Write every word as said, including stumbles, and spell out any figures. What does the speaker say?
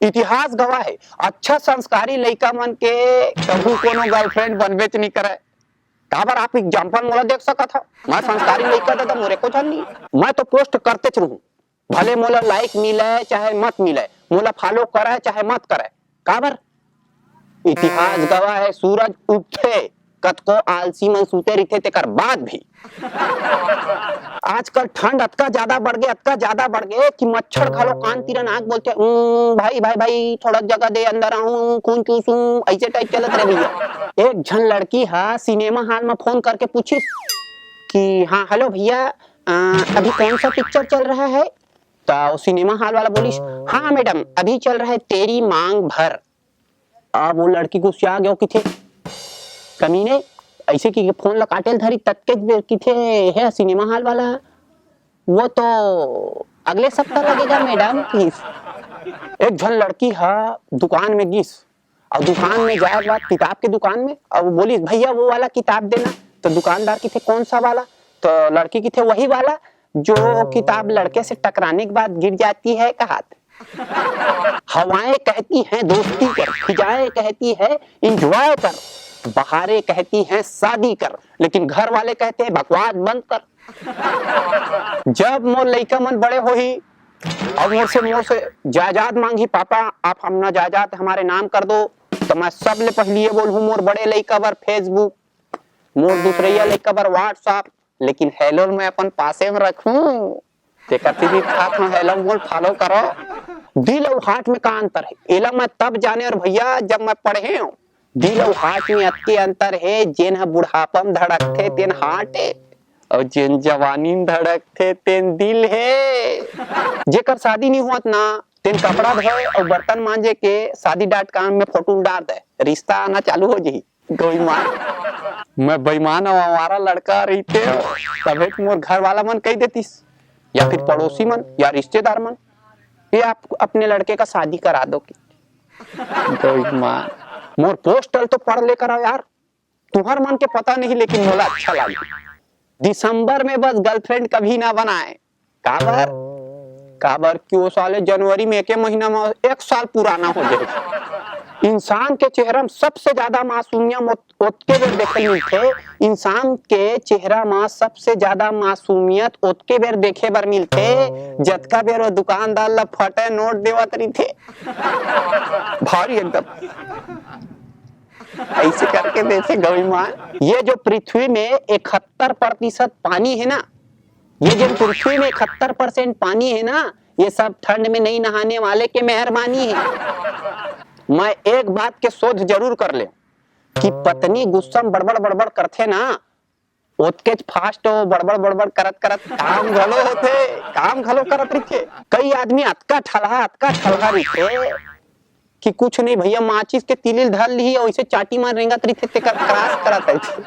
इतिहास गवाह है, अच्छा संस्कारी लइका मन के कभू कोनो गर्लफ्रेंड बनबेच नहीं करे। काबर, आप एग्जाम्पल मोला देख सकत हो, मैं संस्कारी लइका दादा, मोरे को झन नहीं। मैं तो पोस्ट करतेच रहूं, भले मोला लाइक मिले चाहे मत मिले, मोला फॉलो करे चाहे मत करे। काबर? इतिहास गवाह है, सूरज उगथे, कतको आलसी मन सूते रहिथे, तेकर बाद भी। आजकल ठंड अतका ज्यादा बढ़ गे, अतका ज्यादा बढ़ गे कि मच्छर घलो कान तीर आके बोलथे, "उम, भाई, भाई, भाई, थोड़ा जगह दे, अंदर आहूं, खून चूसूं," ऐसे टाइप चलत रहे भैया। एक झन लड़की हा सिनेमा हॉल में फोन करके पूछिस कि, "हाँ, हेलो भैया, अ, अभी कौन सा पिक्चर चल रहा है?" तो सिनेमा हॉल वाला बोलिस, "हाँ मैडम, अभी चल रहा है तेरी मांग भर।" अब वो लड़की गुस्सा आ गया, किथे कमीने ऐसे कि फोन ला काटे ल धरी, ततके बेर किथे, "हे सिनेमा हॉल वाला, वो तो अगले सप्ताह लगेगा मैडम," किस। एक झन लड़की हा दुकान में गिस, और दुकान में जाए के बाद किताब के दुकान में, और वो बोलिस, "भैया, वो वाला किताब देना।" तो दुकानदार किथे, "कौन सा वाला?" तो लड़की किथे, "वही वाला जो किताब लड़के से टकराने के बाद गिर जाती है," कहात। हवाएं कहती हैं दोस्ती कर, फिजाएं कहती है एंजॉय कर, बहारें कहती हैं शादी कर, लेकिन घर वाले कहते हैं बकवास बंद कर। जब मोर लइका मन बड़े होही, अब मोर से, मोर से जायदाद मांगही, "पापा, आप हमना जायदाद हमारे नाम कर दो," तो मैं सबले पहिली ये बोलहूँ, "मोर बड़े लइका बर Facebook, मोर दूसरइया लइका बर WhatsApp, लेकिन हेलो मैं अपन पासे में रखूं।" तेकर से भी कहात हूँ, हेलो मोर फॉलो करो। दिल अउ हार्ट में का अंतर है, एला मैं तब जाने और भैया जब मैं पढ़े हूँ। दिल अउ हार्ट में अतके अंतर है, जेन ह बुढ़ापा में धड़कथे तेन हार्ट है, और जेन जवानी में धड़कथे तेन दिल है। जेकर शादी नहीं होवत ना, तेन कपड़ा धोए और बर्तन मांजे के शादी डॉट कॉम में फोटो डाल दे, रिश्ता आना चालू हो जाही। बेईमान। मैं बेईमान अउ आवारा लड़का रहितेंव, तभे तो मोर घर वाला मन कही देतिस, या फिर पड़ोसी मन या रिश्तेदार मन, "ये आप अपने लड़के का शादी करा दो।" कि बेईमान, मोर पोस्ट ल तो पढ़ ले करो यार, तुहर मन के पता नहीं, लेकिन मोला अच्छा लागे। दिसंबर में बस गर्लफ्रेंड कभी ना बनाए। काबर? काबर कि वो साले जनवरी में एके महीना में एक साल पुराना हो जाए। इंसान के चेहरा में सबसे ज्यादा मासूमियत ओत-, ओतके बेर देखे मिलथे। इंसान के चेहरा में सबसे ज्यादा मासूमियत ओतके बेर देखे बर मिलथे, जतका बेर वो दुकानदार ला फटे नोट देवत रहिथे। भारी एकदम। ऐसे करके देखे गौरी मान, ये जो पृथ्वी में इकहत्तर प्रतिशत पानी है ना, ये जो पृथ्वी में इकहत्तर परसेंट पानी है ना, ये सब ठंड में नहीं नहाने वाले के मेहरबानी है। मैं एक बात के शोध जरूर कर ले कि पत्नी गुस्सा में बड़बड़ बड़बड़ करथे ना, ओतकेच फास्ट वो बड़बड़ बड़बड़ करत करत काम घलो होथे, काम घलो करत रहिथे। कई आदमी अतका ठलहा, अतका ठलहा रहिथे कि कुछ नहीं भैया, माचिस के तिली ल धर लिही और इसे चाटी मार रेंगत रहिथे, तेकर क्रॉस करत रहिथे।